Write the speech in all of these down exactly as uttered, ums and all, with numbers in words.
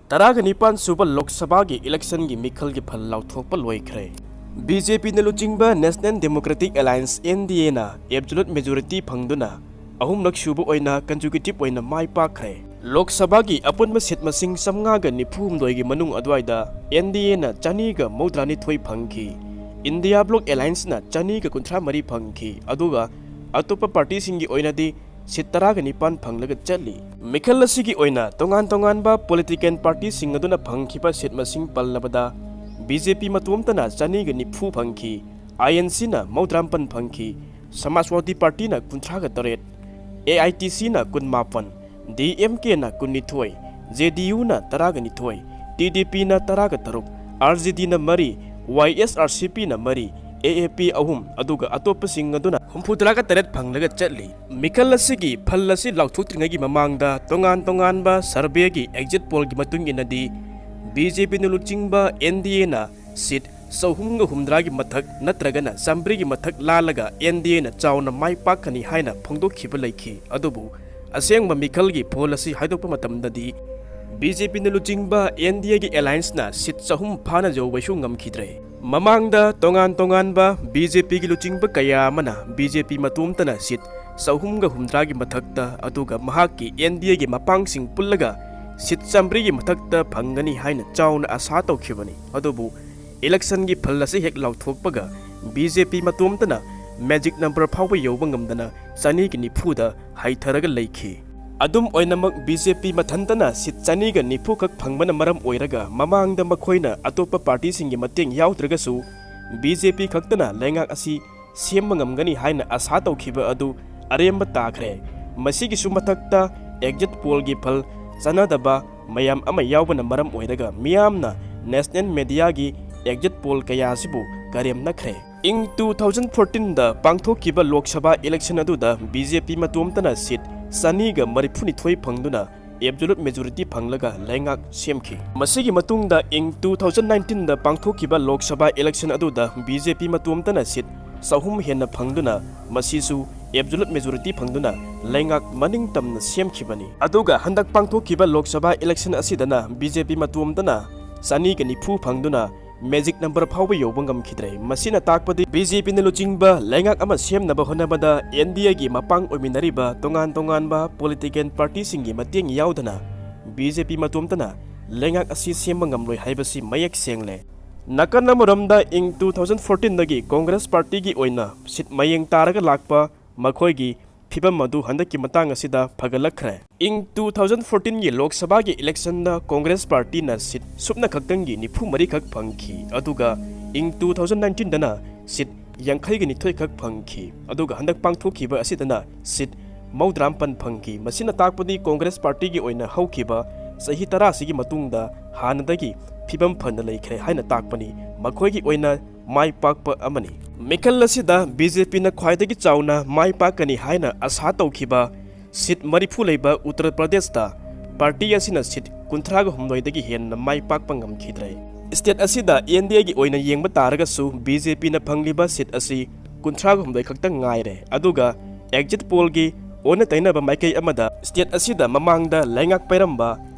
ꯇꯔꯥꯒ ꯅꯤꯄꯥꯟ ꯁꯨꯕ ꯂꯣꯛ ꯁꯚꯥꯒꯤ ꯏꯂꯦꯛꯁꯟꯒꯤ ꯃꯤꯈꯜꯒꯤ ꯐꯜ ꯂꯥꯎꯊꯣꯛꯄ ꯂꯣꯏꯈ꯭ꯔꯦ꯫ ꯕꯤ ꯖꯦ ꯄꯤꯅ ꯂꯨꯆꯤꯡꯕ National Democratic Alliance, N D A ꯅ absolute majority ꯐꯪꯗꯨꯅ ꯑꯍꯨꯝꯂꯛ ꯁꯨꯕ ꯑꯣꯏꯅ consecutive ꯑꯣꯏꯅ ꯃꯥꯏ ꯄꯥꯛꯈ꯭ꯔꯦ꯫ ꯂꯣꯛ ꯁꯚꯥꯒꯤ ꯑꯄꯨꯟꯕ seat ꯃꯁꯤꯡ ꯆꯥꯝꯃꯉꯥꯒ ꯅꯤꯐꯨ ꯍꯨꯝꯗꯣꯏꯒꯤ ꯃꯅꯨꯡ ꯑꯗꯨꯋꯥꯏꯗ N D A ꯅ ꯆꯅꯤꯒ ꯃꯧꯗ꯭ꯔꯥꯅꯤꯊꯣꯏ ꯐꯪꯈꯤ꯫ India Bloc Alliance ꯅ ꯆꯅꯤꯒ ꯀꯨꯟꯊ꯭ꯔꯥ ꯃꯔꯤ ꯐꯪꯈꯤ, ꯑꯗꯨꯒ ꯑꯇꯣꯞꯄ party ꯁꯤꯡꯒꯤ ꯑꯣꯏꯅꯗꯤ seat ꯇꯔꯥꯒ ꯅꯤꯄꯥꯟ ꯐꯪꯂꯒ ꯆꯠꯂꯤ꯫ ꯃꯤꯈꯜ ꯑꯁꯤꯒꯤ ꯑꯣꯏꯅ ꯇꯣꯉꯥꯟ ꯇꯣꯉꯥꯟꯕ political party ꯁꯤꯡ ꯑꯗꯨꯅ ꯐꯪꯈꯤꯕ seat ꯃꯁꯤꯡ ꯄꯜꯂꯕꯗ, B J P ꯃꯇꯣꯝꯇꯅ ꯆꯅꯤꯒ ꯅꯤꯐꯨ ꯐꯪꯈꯤ, I N C ꯅ ꯃꯧꯗ꯭ꯔꯥꯃꯥꯄꯟ ꯐꯪꯈꯤ, Samajwadi Party ꯅ ꯀꯨꯟꯊ꯭ꯔꯥꯒ ꯇꯔꯦꯠ, A I T C ꯅ ꯀꯨꯟꯃꯥꯄꯟ, D M K ꯅ ꯀꯨꯟꯅꯤꯊꯣꯏ, J D U ꯅ ꯇꯔꯥꯒ ꯅꯤꯊꯣꯏ, T D P ꯅ ꯇꯔꯥꯒ ꯇꯔꯨꯛ, R J D ꯅ ꯃꯔꯤ, Y S R C P ꯅ ꯃꯔꯤ, A A P ꯑꯍꯨꯝ, ꯑꯗꯨꯒ ꯑꯇꯣꯞꯄꯁꯤꯡ ꯑꯗꯨꯅ ꯍꯨꯝꯐꯨꯇꯔꯥꯒ ꯇꯔꯦꯠ ꯐꯪꯂꯒ ꯆꯠꯂꯤ꯫ ꯃꯤꯈꯜ ꯑꯁꯤꯒꯤ ꯐꯜ ꯑꯁꯤ ꯂꯥꯎꯊꯣꯛꯇ꯭ꯔꯤꯉꯩꯒꯤ ꯃꯃꯥꯡꯗ ꯇꯣꯉꯥꯟ ꯇꯣꯉꯥꯟꯕ survey ꯒꯤ exit poll ꯒꯤ ꯃꯇꯨꯡ ꯏꯟꯅꯗꯤ, B J P ꯅ ꯂꯨꯆꯤꯡꯕ N D A ꯅ seat ꯆꯍꯨꯝꯒ ꯍꯨꯝꯗ꯭ꯔꯥꯒꯤ ꯃꯊꯛ ꯅꯠꯇ꯭ꯔꯒꯅ ꯆꯥꯝꯃꯔꯤꯒꯤ ꯃꯊꯛ ꯂꯥꯜꯂꯒ N D A ꯅ ꯆꯥꯎꯅ ꯃꯥꯏ ꯄꯥꯛꯀꯅꯤ ꯍꯥꯏꯅ ꯐꯣꯡꯗꯣꯛꯈꯤꯕ ꯂꯩꯈꯤ꯫ ꯑꯗꯨꯕꯨ ꯑꯁꯦꯡꯕ ꯃꯤꯈꯜꯒꯤ ꯐꯣꯜ ꯑꯁꯤ ꯍꯥꯏꯗꯣꯛꯄ ꯃꯇꯝꯗꯗꯤ, B J P ꯅ ꯂꯨꯆꯤꯡꯕ N D A ꯒꯤ alliance ꯅ seat ꯆꯍꯨꯝ ꯐꯥꯅ ꯌꯧꯕꯁꯨ ꯉꯝꯈꯤꯗ꯭ꯔꯦ꯫ ꯃꯃꯥꯡꯗ ꯇꯣꯉꯥꯟ ꯇꯣꯉꯥꯟꯕ B J P ꯒꯤ ꯂꯨꯆꯤꯡꯕ ꯀꯌꯥ ꯑꯃꯅ B J P ꯃꯇꯣꯝꯇꯅ seat ꯆꯍꯨꯝꯒ ꯍꯨꯝꯗ꯭ꯔꯥꯒꯤ ꯃꯊꯛꯇ, ꯑꯗꯨꯒ ꯃꯍꯥꯛꯀꯤ N D A ꯒꯤ ꯃꯄꯥꯡꯁꯤꯡ ꯄꯨꯜꯂꯒ seat ꯆꯥꯝꯃꯔꯤꯒꯤ ꯃꯊꯛꯇ ꯐꯪꯒꯅꯤ ꯍꯥꯏꯅ ꯆꯥꯎꯅ ꯑꯁꯥ ꯇꯧꯈꯤꯕꯅꯤ꯫ ꯑꯗꯨꯕꯨ election ꯒꯤ ꯐꯜ ꯑꯁꯤ ꯍꯦꯛ ꯂꯥꯎꯊꯣꯛꯄꯒ B J P ꯃꯇꯣꯝꯇꯅ magic number ꯐꯥꯎꯕ ꯌꯧꯕ ꯉꯝꯗꯅ ꯆꯅꯤꯒ ꯅꯤꯐꯨꯗ ꯍꯩꯊꯔꯒ ꯂꯩꯈꯤ꯫ ꯑꯗꯨꯝ ꯑꯣꯏꯅꯃꯛ, B J P ꯃꯊꯟꯇꯅ seat ꯆꯅꯤꯒ ꯅꯤꯐꯨ ꯈꯛ ꯐꯪꯕꯅ ꯃꯔꯝ ꯑꯣꯏꯔꯒ, ꯃꯃꯥꯡꯗ ꯃꯈꯣꯏꯅ ꯑꯇꯣꯞꯄ party ꯁꯤꯡꯒꯤ ꯃꯇꯦꯡ ꯌꯥꯎꯗ꯭ꯔꯒꯁꯨ B J P ꯈꯛꯇꯅ ꯂꯩꯉꯥꯛ ꯑꯁꯤ ꯁꯦꯝꯕ ꯉꯝꯒꯅꯤ ꯍꯥꯏꯅ ꯑꯁꯥ ꯇꯧꯈꯤꯕ ꯑꯗꯨ ꯑꯔꯦꯝꯕ ꯇꯥꯈ꯭ꯔꯦ꯫ ꯃꯁꯤꯒꯤꯁꯨ ꯃꯊꯛꯇ, exit poll ꯒꯤ ꯐꯜ ꯆꯥꯟꯅꯗꯕ ꯃꯌꯥꯝ ꯑꯃ ꯌꯥꯎꯕꯅ ꯃꯔꯝ ꯑꯣꯏꯔꯒ, ꯃꯤꯌꯥꯝꯅ national media ꯒꯤ exit poll ꯀꯌꯥ ꯑꯁꯤꯕꯨ ꯀꯔꯦꯝꯅꯈ꯭ꯔꯦ꯫ ꯏꯪ two thousand fourteen ꯗ ꯄꯥꯡꯊꯣꯛꯈꯤꯕ ꯂꯣꯛ ꯁꯚꯥ election ꯑꯗꯨꯗ B J P ꯃꯇꯣꯝꯇꯅ seat ꯆꯅꯤꯒ ꯃꯔꯤꯐꯨꯅꯤꯊꯣꯏ ꯐꯪꯗꯨꯅ absolute majority ꯐꯪꯂꯒ ꯂꯩꯉꯥꯛ ꯁꯦꯝꯈꯤ꯫ ꯃꯁꯤꯒꯤ ꯃꯇꯨꯡꯗ ꯏꯪ two thousand nineteen ꯗ ꯄꯥꯡꯊꯣꯛꯈꯤꯕ ꯂꯣꯛ ꯁꯚꯥ election ꯑꯗꯨꯗ B J P ꯃꯇꯣꯝꯇꯅ seat ꯆꯍꯨꯝ ꯍꯦꯟꯅ ꯐꯪꯗꯨꯅ ꯃꯁꯤꯁꯨ absolute majority ꯐꯪꯗꯨꯅ ꯂꯩꯉꯥꯛ ꯃꯅꯤꯡ ꯇꯝꯅ ꯁꯦꯝꯈꯤꯕꯅꯤ꯫ ꯑꯗꯨꯒ ꯍꯟꯗꯛ ꯄꯥꯡꯊꯣꯛꯈꯤꯕ ꯂꯣꯛ ꯁꯚꯥ election ꯑꯁꯤꯗꯅ BJP ꯃꯇꯣꯝꯇꯅ ꯆꯅꯤꯒ ꯅꯤꯐꯨ ꯐꯪꯗꯨꯅ magic number ꯐꯥꯎꯕ ꯌꯧꯕ ꯉꯝꯈꯤꯗ꯭ꯔꯦ꯫ ꯃꯁꯤꯅ ꯇꯥꯛꯄꯗꯤ BJPꯅ ꯂꯨꯆꯤꯡꯕ ꯂꯩꯉꯥꯛ ꯑꯃ ꯁꯦꯝꯅꯕ ꯍꯣꯠꯅꯕꯗ NDAꯒꯤ ꯃꯄꯥꯡ ꯑꯣꯏꯃꯤꯟꯅꯔꯤꯕ ꯇꯣꯉꯥꯟ ꯇꯣꯉꯥꯟꯕ political partyꯁꯤꯡꯒꯤ ꯃꯇꯦꯡ ꯌꯥꯎꯗꯅ BJP ꯃꯇꯣꯝꯇꯅ ꯂꯩꯉꯥꯛ ꯑꯁꯤ ꯁꯦꯝꯕ ꯉꯝꯂꯣꯏ ꯍꯥꯏꯕꯁꯤ ꯃꯌꯦꯛ ꯁꯦꯡꯂꯦ꯫ ꯅꯥꯀꯟ ꯑꯃꯔꯣꯝꯗ ꯏꯪ two thousand fourteenꯗꯒꯤ Congress partyꯒꯤ ꯑꯣꯏꯅ seat ꯃꯌꯦꯡ ꯇꯥꯔꯒ ꯂꯥꯛꯄ ꯃꯈꯣꯏꯒꯤ ꯐꯤꯚꯝ ꯑꯗꯨ ꯍꯟꯗꯛꯀꯤ ꯃꯇꯥꯡ ꯑꯁꯤꯗ ꯐꯒꯠꯂꯛꯈ꯭ꯔꯦ꯫ ꯏꯪ two thousand fourteenꯒꯤ ꯂꯣꯛ ꯁꯚꯥꯒꯤ electionꯗ Congress partyꯅ seat ꯁꯨꯞꯅ ꯈꯛꯇꯪꯒꯤ ꯅꯤꯐꯨ ꯃꯔꯤ ꯈꯛ ꯐꯪꯈꯤ, ꯑꯗꯨꯒ ꯏꯪ two thousand nineteenꯗꯅ seat ꯌꯥꯡꯈꯩꯒ ꯅꯤꯊꯣꯏ ꯈꯛ ꯐꯪꯈꯤ, ꯑꯗꯨꯒ ꯍꯟꯗꯛ ꯄꯥꯡꯊꯣꯛꯈꯤꯕ ꯑꯁꯤꯗꯅ seat ꯃꯧꯗ꯭ꯔꯥ ꯃꯥꯄꯟ ꯐꯪꯈꯤ꯫ ꯃꯁꯤꯅ ꯇꯥꯛꯄꯗꯤ Congress partyꯒꯤ ꯑꯣꯏꯅ ꯍꯧꯈꯤꯕ ꯆꯍꯤ ꯇꯔꯥꯁꯤꯒꯤ ꯃꯇꯨꯡꯗ ꯍꯥꯟꯅꯗꯒꯤ ꯐꯤꯚꯝ ꯐꯅ ꯂꯩꯈ꯭ꯔꯦ ꯍꯥꯏꯅ ꯇꯥꯛꯄꯅꯤ꯫ ꯃꯈꯣꯏꯒꯤ ꯑꯣꯏꯅ ꯃꯥꯏ ꯄꯥꯛꯄ ꯑꯃꯅꯤ꯫ ꯃꯤꯈꯜ ꯑꯁꯤꯗ BJPꯅ ꯈ꯭ꯋꯥꯏꯗꯒꯤ ꯆꯥꯎꯅ ꯃꯥꯏ ꯄꯥꯛꯀꯅꯤ ꯍꯥꯏꯅ ꯑꯁꯥ ꯇꯧꯈꯤꯕ seat ꯃꯔꯤꯐꯨ ꯂꯩꯕ ꯎꯠꯇꯔ ꯄ꯭ꯔꯗꯦꯁꯇ party ꯑꯁꯤꯅ seat ꯀꯨꯟꯊ꯭ꯔꯥꯒ ꯍꯨꯝꯗꯣꯏꯗꯒꯤ ꯍꯦꯟꯅ ꯃꯥꯏ ꯄꯥꯛꯄ ꯉꯝꯈꯤꯗ꯭ꯔꯦ꯫ State ꯑꯁꯤꯗ NDAꯒꯤ ꯑꯣꯏꯅ ꯌꯦꯡꯕ ꯇꯥꯔꯒꯁꯨ BJPꯅ ꯐꯪꯂꯤꯕ seat ꯑꯁꯤ ꯀꯨꯟꯊ꯭ꯔꯥꯒ ꯍꯨꯝꯗꯣꯏ ꯈꯛꯇꯪ ꯉꯥꯏꯔꯦ꯫ ꯑꯗꯨꯒ exit pollꯒꯤ ꯑꯣꯟꯅ ꯇꯩꯅꯕ ꯃꯥꯏꯀꯩ ꯑꯃꯗ state ꯑꯁꯤꯗ ꯃꯃꯥꯡꯗ ꯂꯩꯉꯥꯛ ꯄꯥꯏꯔꯝꯕ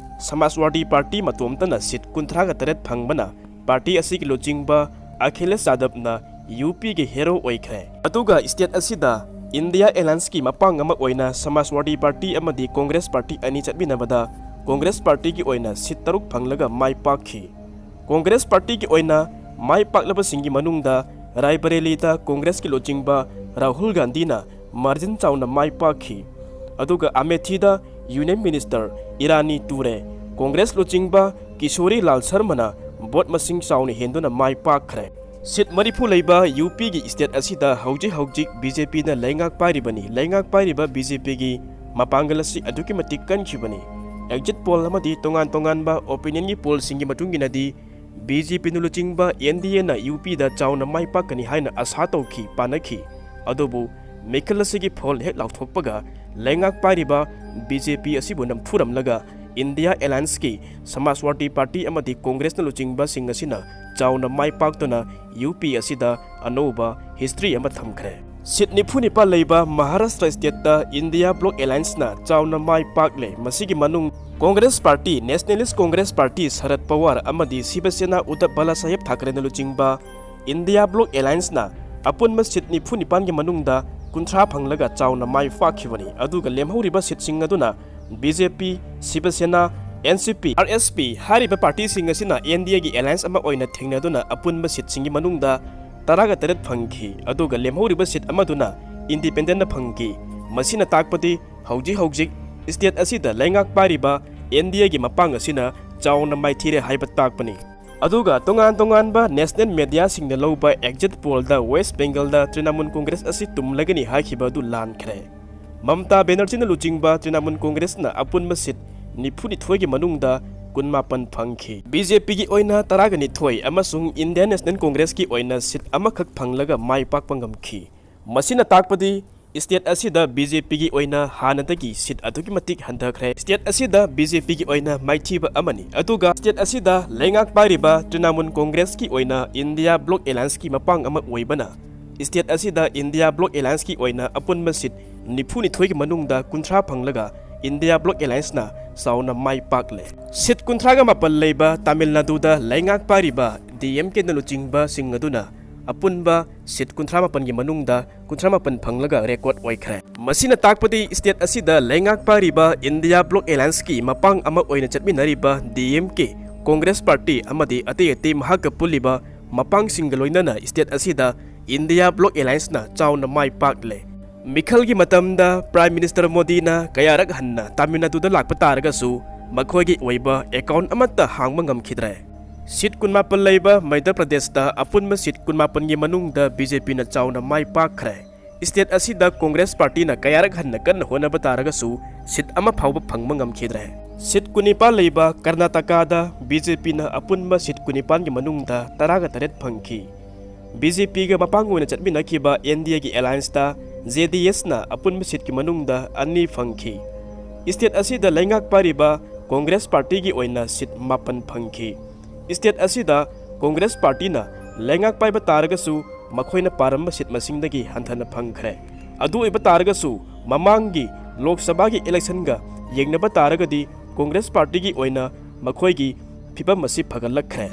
ꯁꯃꯥꯖꯋꯥꯗꯤ party ꯃꯇꯣꯝꯇꯅ seat ꯀꯨꯟꯊ꯭ꯔꯥꯒ ꯇꯔꯦꯠ ꯐꯪꯕꯅ party ꯑꯁꯤꯒꯤ ꯂꯨꯆꯤꯡꯕ ꯑꯈꯤꯂꯦꯁ ꯌꯥꯗꯕꯅ UPꯒꯤ hero ꯑꯣꯏꯈ꯭ꯔꯦ꯫ ꯑꯗꯨꯒ state ꯑꯁꯤꯗ India Allianceꯀꯤ ꯃꯄꯥꯡ ꯑꯃ ꯑꯣꯏꯅ ꯁꯃꯥꯖꯋꯥꯗꯤ party ꯑꯃꯗꯤ Congress party ꯑꯅꯤ ꯆꯠꯃꯤꯟꯅꯕꯗ Congress partyꯒꯤ ꯑꯣꯏꯅ seat ꯇꯔꯨꯛ ꯐꯪꯂꯒ ꯃꯥꯏ ꯄꯥꯛꯈꯤ꯫ Congress partyꯒꯤ ꯑꯣꯏꯅ ꯃꯥꯏ ꯄꯥꯛꯂꯕꯁꯤꯡꯒꯤ ꯃꯅꯨꯡꯗ ꯔꯥꯏꯕꯔꯦꯂꯤꯗ Congressꯀꯤ ꯂꯨꯆꯤꯡꯕ ꯔꯥꯍꯨꯜ ꯒꯥꯟꯙꯤꯅ margin ꯆꯥꯎꯅ ꯃꯥꯏ ꯄꯥꯛꯈꯤ꯫ ꯑꯗꯨꯒ ꯑꯃꯦꯊꯤꯗ Union Minister ꯏꯔꯥꯅꯤ ꯇꯨꯔꯦ Congress ꯂꯨꯆꯤꯡꯕ ꯀꯤꯁꯣꯔꯤ ꯂꯥꯜ ꯁꯔꯃꯅ vote ꯃꯁꯤꯡ ꯆꯥꯎꯅ ꯍꯦꯟꯗꯨꯅ ꯃꯥꯏ ꯄꯥꯛꯈ꯭ꯔꯦ꯫ Seat ꯃꯔꯤꯐꯨ ꯂꯩꯕ UPꯒꯤ state ꯑꯁꯤꯗ ꯍꯧꯖꯤꯛ ꯍꯧꯖꯤꯛ BJPꯅ ꯂꯩꯉꯥꯛ ꯄꯥꯏꯔꯤꯕꯅꯤ꯫ ꯂꯩꯉꯥꯛ ꯄꯥꯏꯔꯤꯕ BJPꯒꯤ ꯃꯄꯥꯡꯒꯜ ꯑꯁꯤ ꯑꯗꯨꯛꯀꯤ ꯃꯇꯤꯛ ꯀꯟꯈꯤꯕꯅꯤ꯫ Exit poll ꯑꯃꯗꯤ ꯇꯣꯉꯥꯟ ꯇꯣꯉꯥꯟꯕ opinionꯒꯤ pollꯁꯤꯡꯒꯤ ꯃꯇꯨꯡ ꯏꯟꯅꯗꯤ BJPꯅ ꯂꯨꯆꯤꯡꯕ NDAꯅ UPꯗ ꯆꯥꯎꯅ ꯃꯥꯏ ꯄꯥꯛꯀꯅꯤ ꯍꯥꯏꯅ ꯑꯁꯥ ꯇꯧꯈꯤ, ꯄꯥꯅꯈꯤ꯫ ꯑꯗꯨꯕꯨ ꯃꯤꯈꯜ ꯑꯁꯤꯒꯤ poll ꯍꯦꯛ ꯂꯥꯎꯊꯣꯛꯄꯒ ꯂꯩꯉꯥꯛ ꯄꯥꯏꯔꯤꯕ BJP ꯑꯁꯤꯕꯨ ꯅꯝꯊꯨꯔꯝꯂꯒ India Allianceꯀꯤ ꯁꯃꯥꯖꯋꯥꯗꯤ party ꯑꯃꯗꯤ Congressꯅ ꯂꯨꯆꯤꯡꯕꯁꯤꯡ ꯑꯁꯤꯅ ꯆꯥꯎꯅ ꯃꯥꯏ ꯄꯥꯛꯇꯨꯅ UP ꯑꯁꯤꯗ ꯑꯅꯧꯕ history ꯑꯃ ꯊꯝꯈ꯭ꯔꯦ꯫ ꯁꯤꯠ ꯅꯤꯐꯨ ꯅꯤꯄꯥꯜ ꯂꯩꯕ ꯃꯍꯥꯔꯥꯁꯇ꯭ꯔ ꯁ꯭ꯇꯦꯠꯇ ꯏꯟꯗꯤꯌꯥ ꯕ꯭ꯂꯣꯛ ꯑꯦꯂꯥꯏꯟꯁꯅ ꯆꯥꯎꯅ ꯃꯥꯏ ꯄꯥꯛꯂꯦ꯫ ꯃꯁꯤꯒꯤ ꯃꯅꯨꯡ Congress party, nationalist Congress party, Sharad Pawar ꯑꯃꯗꯤ ꯁꯤꯕ ꯁꯦꯅꯥ ꯎꯗꯙꯕ ꯕꯥꯂꯥꯁꯥꯍꯦꯕ ꯊꯥꯀꯔꯦꯅ ꯂꯨꯆꯤꯡꯕ ꯏꯟꯗꯤꯌꯥ ꯕ꯭ꯂꯣꯛ ꯑꯦꯂꯥꯏꯟꯁꯅ ꯑꯄꯨꯟꯕ ꯁꯤꯠ ꯅꯤꯐꯨ ꯅꯤꯄꯥꯟꯒꯤ ꯃꯅꯨꯡꯗ ꯀꯨꯟꯊ꯭ꯔꯥ ꯐꯪꯂꯒ ꯆꯥꯎꯅ ꯃꯥꯏ ꯄꯥꯛꯈꯤꯕꯅꯤ꯫ ꯑꯗꯨꯒ ꯂꯦꯝꯍꯧꯔꯤꯕ ꯁꯤꯠꯁꯤꯡ ꯑꯗꯨꯅ ꯕꯤ ꯖꯦ ꯄꯤ, ꯁꯤꯕ ꯁꯦꯅꯥ, ꯑꯦꯟ ꯁꯤ ꯄꯤ, ꯑꯥꯔ ꯑꯦꯁ ꯄꯤ ꯍꯥꯏꯔꯤꯕ ꯄꯥꯔꯇꯤꯁꯤꯡ ꯑꯁꯤꯅ ꯑꯦꯟ ꯗꯤ ꯑꯦꯒꯤ ꯑꯦꯂꯥꯏꯟꯁ ꯑꯃ ꯑꯣꯏꯅ ꯊꯦꯡꯅꯗꯨꯅ ꯑꯄꯨꯟꯕ ꯁꯤꯠꯁꯤꯡꯒꯤ ꯃꯅꯨꯡꯗ ꯇꯔꯥꯒ ꯇꯔꯦꯠ ꯐꯪꯈꯤ꯫ ꯑꯗꯨꯒ ꯂꯦꯝꯍꯧꯔꯤꯕ ꯁꯤꯠ ꯑꯃꯗꯨꯅ ꯏꯟꯗꯤꯄꯦꯟꯗꯦꯟꯠꯅ ꯐꯪꯈꯤ꯫ ꯃꯁꯤꯅ ꯇꯥꯛꯄꯗꯤ ꯍꯧꯖꯤꯛ ꯍꯧꯖꯤꯛ ꯁ꯭ꯇꯦꯠ ꯑꯁꯤꯗ ꯂꯩꯉꯥꯛ ꯄꯥꯏꯔꯤꯕ ꯑꯦꯟ ꯗꯤ ꯑꯦꯒꯤ ꯃꯄꯥꯡ ꯑꯁꯤꯅ ꯆꯥꯎꯅ ꯃꯥꯏꯊꯤꯔꯦ ꯍꯥꯏꯕ ꯇꯥꯛꯄꯅꯤ꯫ ꯑꯗꯨꯒ ꯇꯣꯉꯥꯟ ꯇꯣꯉꯥꯟꯕ ꯅꯦꯁꯅꯦꯜ ꯃꯦꯗꯤꯌꯥꯁꯤꯡꯅ ꯂꯧꯕ ꯑꯦꯛꯖꯤꯠ ꯄꯣꯜꯗ ꯋꯦꯁ꯭ꯠ ꯕꯦꯡꯒꯜꯗ ꯇ꯭ꯔꯤꯅꯥꯃꯨꯜ ꯀꯣꯡꯒ꯭ꯔꯦꯁ ꯑꯁꯤ ꯇꯨꯝꯂꯒꯅꯤ ꯍꯥꯏꯈꯤꯕ ꯑꯗꯨ ꯂꯥꯟꯈ꯭ꯔꯦ꯫ ꯃꯝꯇꯥ ꯕꯦꯅꯔꯖꯤꯅ ꯂꯨꯆꯤꯡꯕ ꯇ꯭ꯔꯤꯅꯥꯃꯨꯜ ꯀꯣꯡꯒ꯭ꯔꯦꯁꯅ ꯑꯄꯨꯟꯕ ꯁꯤꯠ ꯅꯤꯐꯨꯅꯤꯊꯣꯏꯒꯤ ꯃꯅꯨꯡꯗ ꯀꯨꯟꯃꯥꯄꯟ ꯐꯪꯈꯤ꯫ ꯕꯤ ꯖꯦ ꯄꯤꯒꯤ ꯑꯣꯏꯅ ꯇꯔꯥꯒ ꯅꯤꯊꯣꯏ ꯑꯃꯁꯨꯡ ꯏꯟꯗꯤꯌꯟ ꯅꯦꯁꯅꯦꯜ ꯀꯣꯡꯒ꯭ꯔꯦꯁꯀꯤ ꯑꯣꯏꯅ ꯁꯤꯠ ꯑꯃꯈꯛ ꯐꯪꯂꯒ ꯃꯥꯏ ꯄꯥꯛꯄ ꯉꯝꯈꯤ꯫ ꯃꯁꯤꯅ ꯇꯥꯛꯄꯗꯤ ꯁ꯭ꯇꯦꯠ ꯑꯁꯤꯗ ꯕꯤ ꯖꯦ ꯄꯤꯒꯤ ꯑꯣꯏꯅ ꯍꯥꯟꯅꯗꯒꯤ ꯁꯤꯠ ꯑꯗꯨꯛꯀꯤ ꯃꯇꯤꯛ ꯍꯟꯊꯈ꯭ꯔꯦ꯫ ꯁ꯭ꯇꯦꯠ ꯑꯁꯤꯗ ꯕꯤ ꯖꯦ ꯄꯤꯒꯤ ꯑꯣꯏꯅ ꯃꯥꯏꯊꯤꯕ ꯑꯃꯅꯤ꯫ ꯑꯗꯨꯒ ꯁ꯭ꯇꯦꯠ ꯑꯁꯤꯗ ꯂꯩꯉꯥꯛ ꯄꯥꯏꯔꯤꯕ ꯇ꯭ꯔꯤꯅꯥꯃꯨꯜ ꯀꯣꯡꯒ꯭ꯔꯦꯁꯀꯤ ꯑꯣꯏꯅ ꯏꯟꯗꯤꯌꯥ ꯕ꯭ꯂꯣꯛ ꯑꯦꯂꯥꯏꯟꯁꯀꯤ ꯃꯄꯥꯡ ꯑꯃ ꯑꯣꯏꯕꯅ ꯁ꯭ꯇꯦꯠ ꯑꯁꯤꯗ ꯏꯟꯗꯤꯌꯥ ꯕ꯭ꯂꯣꯛ ꯑꯦꯂꯥꯏꯟꯁꯀꯤ ꯑꯣꯏꯅ ꯑꯄꯨꯟꯕ ꯁꯤꯠ ꯅꯤꯐꯨꯅꯤꯊꯣꯏꯒꯤ ꯃꯅꯨꯡꯗ ꯀꯨꯟꯊ꯭ꯔꯥ ꯐꯪꯂꯒ ꯏꯟꯗꯤꯌꯥ ꯕ꯭ꯂꯣꯛ ꯑꯦꯂꯥꯏꯟꯁꯅ ꯆꯥꯎꯅ ꯃꯥꯏ ꯄꯥꯛꯂꯦ꯫ ꯁꯤꯠ ꯀꯨꯟꯊ꯭ꯔꯥꯒ ꯃꯥꯄꯜ ꯂꯩꯕ ꯇꯥꯃꯤꯜ ꯅꯥꯗꯨꯗ ꯂꯩꯉꯥꯛ ꯄꯥꯏꯔꯤꯕ ꯗꯤ ꯑꯦꯝ ꯀꯦꯅ ꯂꯨꯆꯤꯡꯕꯁꯤꯡ ꯑꯗꯨꯅ ꯑꯄꯨꯟꯕ ꯁꯤꯠ ꯀꯨꯟꯊ꯭ꯔꯥ ꯃꯥꯄꯜꯒꯤ ꯃꯅꯨꯡꯗ ꯀꯨꯟꯊ꯭ꯔꯥ ꯃꯥꯄꯜ ꯐꯪꯂꯒ ꯔꯦꯀꯣꯔꯗ ꯑꯣꯏꯈ꯭ꯔꯦ꯫ ꯃꯁꯤꯅ ꯇꯥꯛꯄꯗꯤ ꯁ꯭ꯇꯦꯠ ꯑꯁꯤꯗ ꯂꯩꯉꯥꯛ ꯄꯥꯏꯔꯤꯕ ꯏꯟꯗꯤꯌꯥ ꯕ꯭ꯂꯣꯛ ꯑꯦꯂꯥꯏꯟꯁꯀꯤ ꯃꯄꯥꯡ ꯑꯃ ꯑꯣꯏꯅ ꯆꯠꯃꯤꯟꯅꯔꯤꯕ ꯗꯤ ꯑꯦꯝ ꯀꯦ, ꯀꯣꯡꯒ꯭ꯔꯦꯁ ꯄꯥꯔꯇꯤ ꯑꯃꯗꯤ ꯑꯇꯩ ꯑꯇꯩ ꯃꯍꯥꯛꯀ ꯄꯨꯜꯂꯤꯕ ꯃꯄꯥꯡꯁꯤꯡꯒ ꯂꯣꯏꯅꯅ ꯁ꯭ꯇꯦꯠ ꯑꯁꯤꯗ ꯏꯟꯗꯤꯌꯥ ꯕ꯭ꯂꯣꯛ ꯑꯦꯂꯥꯏꯟꯁꯅ ꯆꯥꯎꯅ ꯃꯥꯏ ꯄꯥꯛꯂꯦ꯫ ꯃꯤꯈꯜꯒꯤ ꯃꯇꯝꯗ ꯄ꯭ꯔꯥꯏꯝ ꯃꯤꯅꯤꯁꯇꯔ ꯃꯣꯗꯤꯅ ꯀꯌꯥꯔꯛ ꯍꯟꯅ ꯇꯥꯃꯤꯜ ꯅꯥꯗꯨꯗ ꯂꯥꯛꯄ ꯇꯥꯔꯒꯁꯨ ꯃꯈꯣꯏꯒꯤ ꯑꯣꯏꯕ ꯑꯦꯀꯥꯎꯟ ꯑꯃꯠꯇ ꯍꯥꯡꯕ ꯉꯝꯈꯤꯗ꯭ꯔꯦ꯫ ꯁꯤꯠ ꯀꯨꯟꯃꯥꯄꯜ ꯂꯩꯕ ꯃꯩꯙ꯭ꯌ ꯄ꯭ꯔꯗꯦꯁꯇ ꯑꯄꯨꯟꯕ ꯁꯤꯠ ꯀꯨꯟꯃꯥꯄꯜꯒꯤ ꯃꯅꯨꯡꯗ ꯕꯤ ꯖꯦ ꯄꯤꯅ ꯆꯥꯎꯅ ꯃꯥꯏ ꯄꯥꯛꯈ꯭ꯔꯦ꯫ ꯁ꯭ꯇꯦꯠ ꯑꯁꯤꯗ ꯀꯣꯡꯒ꯭ꯔꯦꯁ ꯄꯥꯔꯇꯤꯅ ꯀꯌꯥꯔꯛ ꯍꯟꯅ ꯀꯟꯅ ꯍꯣꯠꯅꯕ ꯇꯥꯔꯒꯁꯨ ꯁꯤꯠ ꯑꯃ ꯐꯥꯎꯕ ꯐꯪꯕ ꯉꯝꯈꯤꯗ꯭ꯔꯦ꯫ ꯁꯤꯠ ꯀꯨꯟꯅꯤꯄꯥꯜ ꯂꯩꯕ ꯀꯔꯅꯥꯇꯀꯥꯗ ꯕꯤ ꯖꯦ ꯄꯤꯅ ꯑꯄꯨꯟꯕ ꯁꯤꯠ ꯀꯨꯟꯅꯤꯄꯥꯜꯒꯤ ꯃꯅꯨꯡꯗ ꯇꯔꯥꯒ ꯇꯔꯦꯠ ꯐꯪꯈꯤ꯫ ꯕꯤ ꯖꯦ ꯄꯤꯒ ꯃꯄꯥꯡ ꯑꯣꯏꯅ ꯆꯠꯃꯤꯟꯅꯈꯤꯕ ꯑꯦꯟ ꯗꯤ ꯑꯦꯒꯤ ꯑꯦꯂꯥꯏꯟꯁꯇ ꯖꯦ ꯗꯤ ꯑꯦꯁꯅ ꯑꯄꯨꯟꯕ ꯁꯤꯠꯀꯤ ꯃꯅꯨꯡꯗ ꯑꯅꯤ ꯐꯪꯈꯤ꯫ ꯁ꯭ꯇꯦꯠ ꯑꯁꯤꯗ ꯂꯩꯉꯥꯛ ꯄꯥꯏꯔꯤꯕ ꯀꯣꯡꯒ꯭ꯔꯦꯁ ꯄꯥꯔꯇꯤꯒꯤ ꯑꯣꯏꯅ ꯁꯤꯠ ꯃꯥꯄꯟ ꯐꯪꯈꯤ꯫ ꯁ꯭ꯇꯦꯠ ꯑꯁꯤꯗ ꯀꯣꯡꯒ꯭ꯔꯦꯁ ꯄꯥꯔꯇꯤꯅ ꯂꯩꯉꯥꯛ ꯄꯥꯏꯕ ꯇꯥꯔꯒꯁꯨ ꯃꯈꯣꯏꯅ ꯄꯥꯔꯝꯕ ꯁꯤꯠ ꯃꯁꯤꯡꯗꯒꯤ ꯍꯟꯊꯅ ꯐꯪꯈ꯭ꯔꯦ꯫ ꯑꯗꯨ ꯑꯣꯏꯕ ꯇꯥꯔꯒꯁꯨ ꯃꯃꯥꯡꯒꯤ ꯂꯣꯛ ꯁꯚꯥꯒꯤ ꯏꯂꯦꯛꯁꯟꯒ ꯌꯦꯡꯅꯕ ꯇꯥꯔꯒꯗꯤ ꯀꯣꯡꯒ꯭ꯔꯦꯁ ꯄꯥꯔꯇꯤꯒꯤ ꯑꯣꯏꯅ ꯃꯈꯣꯏꯒꯤ ꯐꯤꯕꯝ ꯑꯁꯤ ꯐꯒꯠꯂꯛꯈ꯭ꯔꯦ꯫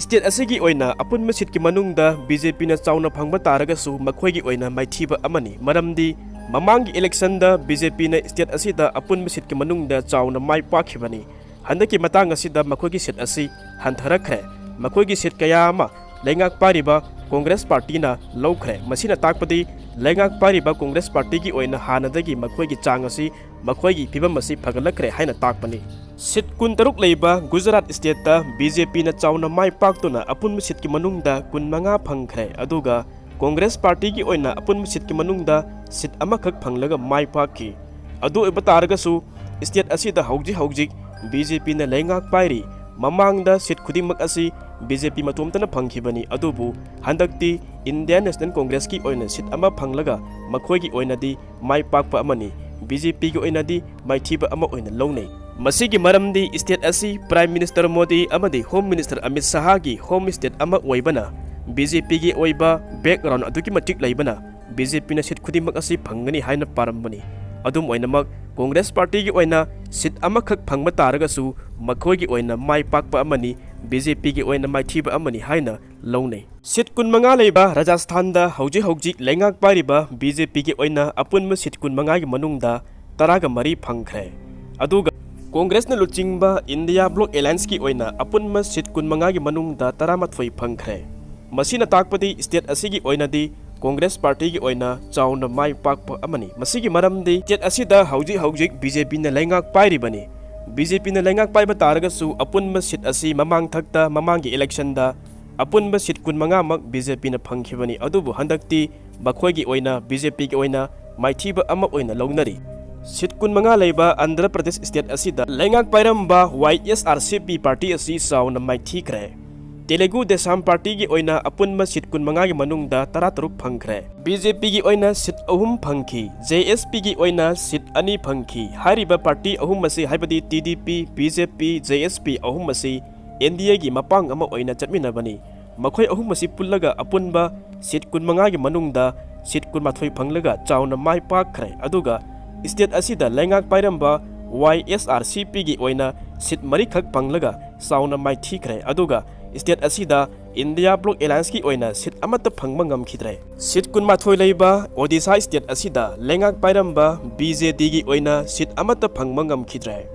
ꯁ꯭ꯇꯦꯠ ꯑꯁꯤꯒꯤ ꯑꯣꯏꯅ ꯑꯄꯨꯟꯕ ꯁꯤꯠꯀꯤ ꯃꯅꯨꯡꯗ ꯕꯤ ꯖꯦ ꯄꯤꯅ ꯆꯥꯎꯅ ꯐꯪꯕ ꯇꯥꯔꯒꯁꯨ ꯃꯈꯣꯏꯒꯤ ꯑꯣꯏꯅ ꯃꯥꯏꯊꯤꯕ ꯑꯃꯅꯤ, ꯃꯔꯝꯗꯤ ꯃꯃꯥꯡꯒꯤ ꯏꯂꯦꯛꯁꯟꯗ ꯕꯤ ꯖꯦ ꯄꯤꯅ ꯁ꯭ꯇꯦꯠ ꯑꯁꯤꯗ ꯑꯄꯨꯟꯕ ꯁꯤꯠꯀꯤ ꯃꯅꯨꯡꯗ ꯆꯥꯎꯅ ꯃꯥꯏ ꯄꯥꯛꯈꯤꯕꯅꯤ꯫ ꯍꯟꯗꯛꯀꯤ ꯃꯇꯥꯡ ꯑꯁꯤꯗ ꯃꯈꯣꯏꯒꯤ ꯁꯤꯠ ꯑꯁꯤ ꯍꯟꯊꯔꯛꯈ꯭ꯔꯦ꯫ ꯃꯈꯣꯏꯒꯤ ꯁꯤꯠ ꯀꯌꯥ ꯑꯃ ꯂꯩꯉꯥꯛ ꯄꯥꯏꯔꯤꯕ ꯀꯣꯡꯒ꯭ꯔꯦꯁ ꯄꯥꯔꯇꯤꯅ ꯂꯧꯈ꯭ꯔꯦ꯫ ꯃꯁꯤꯅ ꯇꯥꯛꯄꯗꯤ ꯂꯩꯉꯥꯛ ꯄꯥꯏꯔꯤꯕ ꯀꯣꯡꯒ꯭ꯔꯦꯁ ꯄꯥꯔꯇꯤꯒꯤ ꯑꯣꯏꯅ ꯍꯥꯟꯅꯗꯒꯤ ꯃꯈꯣꯏꯒꯤ ꯆꯥꯡ ꯑꯁꯤ, ꯃꯈꯣꯏꯒꯤ ꯐꯤꯕꯝ ꯑꯁꯤ ꯐꯒꯠꯂꯛꯈ꯭ꯔꯦ ꯍꯥꯏꯅ ꯇꯥꯛꯄꯅꯤ꯫ ꯁꯤꯠ ꯀꯨꯟꯇꯔꯨꯛ ꯂꯩꯕ ꯒꯨꯖꯔꯥꯠ ꯁ꯭ꯇꯦꯠꯇ ꯕꯤ ꯖꯦ ꯄꯤꯅ ꯆꯥꯎꯅ ꯃꯥꯏ ꯄꯥꯛꯇꯨꯅ ꯑꯄꯨꯟꯕ ꯁꯤꯠꯀꯤ ꯃꯅꯨꯡꯗ ꯀꯨꯟꯃꯉꯥ ꯐꯪꯈ꯭ꯔꯦ, ꯑꯗꯨꯒ ꯀꯣꯡꯒ꯭ꯔꯦꯁ ꯄꯥꯔꯇꯤꯒꯤ ꯑꯣꯏꯅ ꯑꯄꯨꯟꯕ ꯁꯤꯠꯀꯤ ꯃꯅꯨꯡꯗ ꯁꯤꯠ ꯑꯃꯈꯛ ꯐꯪꯂꯒ ꯃꯥꯏ ꯄꯥꯛꯈꯤ꯫ ꯑꯗꯨ ꯑꯣꯏꯕ ꯇꯥꯔꯒꯁꯨ, ꯁ꯭ꯇꯦꯠ ꯑꯁꯤꯗ ꯍꯧꯖꯤꯛ ꯍꯧꯖꯤꯛ ꯕꯤ ꯖꯦ ꯄꯤꯅ ꯂꯩꯉꯥꯛ ꯄꯥꯏꯔꯤ꯫ ꯃꯃꯥꯡꯗ ꯁꯤꯠ ꯈꯨꯗꯤꯡꯃꯛ ꯑꯁꯤ ꯕꯤ ꯖꯦ ꯄꯤ ꯃꯇꯣꯝꯇꯅ ꯐꯪꯈꯤꯕꯅꯤ, ꯑꯗꯨꯕꯨ ꯍꯟꯗꯛꯇꯤ ꯏꯟꯗꯤꯌꯥꯟ ꯅꯦꯁꯅꯦꯜ ꯀꯣꯡꯒ꯭ꯔꯦꯁꯀꯤ ꯑꯣꯏꯅ ꯁꯤꯠ ꯑꯃ ꯐꯪꯂꯒ ꯃꯈꯣꯏꯒꯤ ꯑꯣꯏꯅꯗꯤ ꯃꯥꯏ ꯄꯥꯛꯄ ꯑꯃꯅꯤ, ꯕꯤ ꯖꯦ ꯄꯤꯒꯤ ꯑꯣꯏꯅꯗꯤ ꯃꯥꯏꯊꯤꯕ ꯑꯃ ꯑꯣꯏꯅ ꯂꯧꯅꯩ꯫ ꯃꯁꯤꯒꯤ ꯃꯔꯝꯗꯤ ꯁ꯭ꯇꯦꯠ ꯑꯁꯤ ꯄ꯭ꯔꯥꯏꯝ ꯃꯤꯅꯤꯁꯇꯔ ꯃꯣꯗꯤ ꯑꯃꯗꯤ ꯍꯣꯝ ꯃꯤꯅꯤꯁꯇꯔ ꯑꯃꯤꯠ ꯁꯍꯥꯒꯤ ꯍꯣꯝ ꯁ꯭ꯇꯦꯠ ꯑꯃ ꯑꯣꯏꯕꯅ, ꯕꯤ ꯖꯦ ꯄꯤꯒꯤ ꯑꯣꯏꯕ ꯕꯦꯛꯒ꯭ꯔꯥꯎꯟ ꯑꯗꯨꯛꯀꯤ ꯃꯇꯤꯛ ꯂꯩꯕꯅ, ꯕꯤ ꯖꯦ ꯄꯤꯅ ꯁꯤꯠ ꯈꯨꯗꯤꯡꯃꯛ ꯑꯁꯤ ꯐꯪꯒꯅꯤ ꯍꯥꯏꯅ ꯄꯥꯔꯝꯕꯅꯤ꯫ ꯑꯗꯨꯝ ꯑꯣꯏꯅꯃꯛ, ꯀꯣꯡꯒ꯭ꯔꯦꯁ ꯄꯥꯔꯇꯤꯒꯤ ꯑꯣꯏꯅ ꯁꯤꯠ ꯑꯃꯈꯛ ꯐꯪꯕ ꯇꯥꯔꯒꯁꯨ ꯃꯈꯣꯏꯒꯤ ꯑꯣꯏꯅ ꯃꯥꯏ ꯄꯥꯛꯄ ꯑꯃꯅꯤ, ꯕꯤ ꯖꯦ ꯄꯤꯒꯤ ꯑꯣꯏꯅ ꯃꯥꯏꯊꯤꯕ ꯑꯃꯅꯤ ꯍꯥꯏꯅ ꯂꯧꯅꯩ꯫ ꯁꯤꯠ ꯀꯨꯟꯃꯉꯥ ꯂꯩꯕ ꯔꯥꯖꯁꯊꯥꯟꯗ ꯍꯧꯖꯤꯛ ꯍꯧꯖꯤꯛ ꯂꯩꯉꯥꯛ ꯄꯥꯏꯔꯤꯕ ꯕꯤ ꯖꯦ ꯄꯤꯒꯤ ꯑꯣꯏꯅ ꯑꯄꯨꯟꯕ ꯁꯤꯠ ꯀꯨꯟꯃꯉꯥꯒꯤ ꯃꯅꯨꯡꯗ ꯇꯔꯥꯒ ꯃꯔꯤ ꯐꯪꯈ꯭ꯔꯦ꯫ ꯑꯗꯨꯒ ꯀꯣꯡꯒ꯭ꯔꯦꯁꯅ ꯂꯨꯆꯤꯡꯕ ꯏꯟꯗꯤꯌꯥ ꯕ꯭ꯂꯣꯛ ꯑꯦꯂꯥꯌꯟꯁꯀꯤ ꯑꯣꯏꯅ ꯑꯄꯨꯟꯕ ꯁꯤꯠ ꯀꯨꯟꯃꯉꯥꯒꯤ ꯃꯅꯨꯡꯗ ꯇꯔꯥꯃꯥꯊꯣꯏ ꯐꯪꯈ꯭ꯔꯦ꯫ ꯃꯁꯤꯅ ꯇꯥꯛꯄꯗꯤ ꯁ꯭ꯇꯦꯠ ꯑꯁꯤꯒꯤ ꯑꯣꯏꯅꯗꯤ ꯀꯣꯡꯒ꯭ꯔꯦꯁ ꯄꯥꯔꯇꯤꯒꯤ ꯑꯣꯏꯅ ꯆꯥꯎꯅ ꯃꯥꯏ ꯄꯥꯛꯄ ꯑꯃꯅꯤ꯫ ꯃꯁꯤꯒꯤ ꯃꯔꯝꯗꯤ ꯁ꯭ꯇꯦꯠ ꯑꯁꯤꯗ ꯍꯧꯖꯤꯛ ꯍꯧꯖꯤꯛ ꯕꯤ ꯖꯦ ꯄꯤꯅ ꯂꯩꯉꯥꯛ ꯄꯥꯏꯔꯤꯕꯅꯤ꯫ ꯕꯤ ꯖꯦ ꯄꯤꯅ ꯂꯩꯉꯥꯛ ꯄꯥꯏꯕ ꯇꯥꯔꯒꯁꯨ ꯑꯄꯨꯟꯕ ꯁꯤꯠ ꯑꯁꯤ ꯃꯃꯥꯡꯊꯛꯇ ꯃꯃꯥꯡꯒꯤ ꯏꯂꯦꯛꯁꯟꯗ ꯑꯄꯨꯟꯕ ꯁꯤꯠ ꯀꯨꯟꯃꯉꯥꯃꯛ ꯕꯤ ꯖꯦ ꯄꯤꯅ ꯐꯪꯈꯤꯕꯅꯤ꯫ ꯑꯗꯨꯕꯨ ꯍꯟꯗꯛꯇꯤ ꯃꯈꯣꯏꯒꯤ ꯑꯣꯏꯅ, ꯕꯤ ꯖꯦ ꯄꯤꯒꯤ ꯑꯣꯏꯅ ꯃꯥꯏꯊꯤꯕ ꯑꯃ ꯑꯣꯏꯅ ꯂꯧꯅꯔꯤ꯫ ꯁꯤꯠ ꯀꯨꯟꯃꯉꯥ ꯂꯩꯕ ꯑꯟꯙ꯭ꯔ ꯄ꯭ꯔꯗꯦꯁ ꯁ꯭ꯇꯦꯠ ꯑꯁꯤꯗ ꯂꯩꯉꯥꯛ ꯄꯥꯏꯔꯝꯕ ꯋꯥꯏ ꯑꯦꯁ ꯑꯥꯔ ꯁꯤ ꯄꯤ ꯄꯥꯔꯇꯤ ꯑꯁꯤ ꯆꯥꯎꯅ ꯃꯥꯏꯊꯤꯈ꯭ꯔꯦ꯫ ꯇꯦꯂꯨꯒꯨ ꯗꯦꯁꯝ ꯄꯥꯔꯇꯤꯒꯤ ꯑꯣꯏꯅ ꯑꯄꯨꯟꯕ ꯁꯤꯠ ꯀꯨꯟꯃꯉꯥꯒꯤ ꯃꯅꯨꯡꯗ ꯇꯔꯥꯇꯔꯨꯛ ꯐꯪꯈ꯭ꯔꯦ꯫ ꯕꯤ ꯖꯦ ꯄꯤꯒꯤ ꯑꯣꯏꯅ ꯁꯤꯠ ꯑꯍꯨꯝ ꯐꯪꯈꯤ, ꯖꯦ ꯑꯦꯁ ꯄꯤꯒꯤ ꯑꯣꯏꯅ ꯁꯤꯠ ꯑꯅꯤ ꯐꯪꯈꯤ꯫ ꯍꯥꯏꯔꯤꯕ ꯄꯥꯔꯇꯤ ꯑꯍꯨꯝ ꯑꯁꯤ, ꯍꯥꯏꯕꯗꯤ ꯇꯤ ꯗꯤ ꯄꯤ, ꯕꯤ ꯖꯦ ꯄꯤ, ꯖꯦ ꯑꯦꯁ ꯄꯤ ꯑꯍꯨꯝ ꯑꯁꯤ ꯑꯦꯟ ꯗꯤ ꯑꯦꯒꯤ ꯃꯄꯥꯡ ꯑꯃ ꯑꯣꯏꯅ ꯆꯠꯃꯤꯟꯅꯕꯅꯤ꯫ ꯃꯈꯣꯏ ꯑꯍꯨꯝ ꯑꯁꯤ ꯄꯨꯜꯂꯒ ꯑꯄꯨꯟꯕ ꯁꯤꯠ ꯀꯨꯟꯃꯉꯥꯒꯤ ꯃꯅꯨꯡꯗ ꯁꯤꯠ ꯀꯨꯟꯃꯥꯊꯣꯏ ꯐꯪꯂꯒ ꯆꯥꯎꯅ ꯃꯥꯏ ꯄꯥꯛꯈ꯭ꯔꯦ꯫ ꯑꯗꯨꯒ ꯁ꯭ꯇꯦꯠ ꯑꯁꯤꯗ ꯂꯩꯉꯥꯛ ꯄꯥꯏꯔꯝꯕ ꯋꯥꯏ ꯑꯦꯁ ꯑꯥꯔ ꯁꯤ ꯄꯤꯒꯤ ꯑꯣꯏꯅ ꯁꯤꯠ ꯃꯔꯤꯈꯛ ꯐꯪꯂꯒ ꯆꯥꯎꯅ ꯃꯥꯏꯊꯤꯈ꯭ꯔꯦ꯫ ꯑꯗꯨꯒ ꯁ꯭ꯇꯦꯠ ꯑꯁꯤꯗ ꯏꯟꯗꯤꯌꯥ ꯕ꯭ꯂꯣꯛ ꯑꯦꯂꯥꯌꯟꯁꯀꯤ ꯑꯣꯏꯅ ꯁꯤꯠ ꯑꯃꯠꯇ ꯐꯪꯕ ꯉꯝꯈꯤꯗ꯭ꯔꯦ꯫ ꯁꯤꯠ ꯀꯨꯟꯃꯥꯊꯣꯏ ꯂꯩꯕ ꯑꯣꯗꯤꯁꯥ ꯁ꯭ꯇꯦꯠ ꯑꯁꯤꯗ ꯂꯩꯉꯥꯛ ꯄꯥꯏꯔꯝꯕ ꯕꯤ ꯖꯦ ꯗꯤꯒꯤ ꯑꯣꯏꯅ ꯁꯤꯠ ꯑꯃꯠꯇ ꯐꯪꯕ ꯉꯝꯈꯤꯗ꯭ꯔꯦ꯫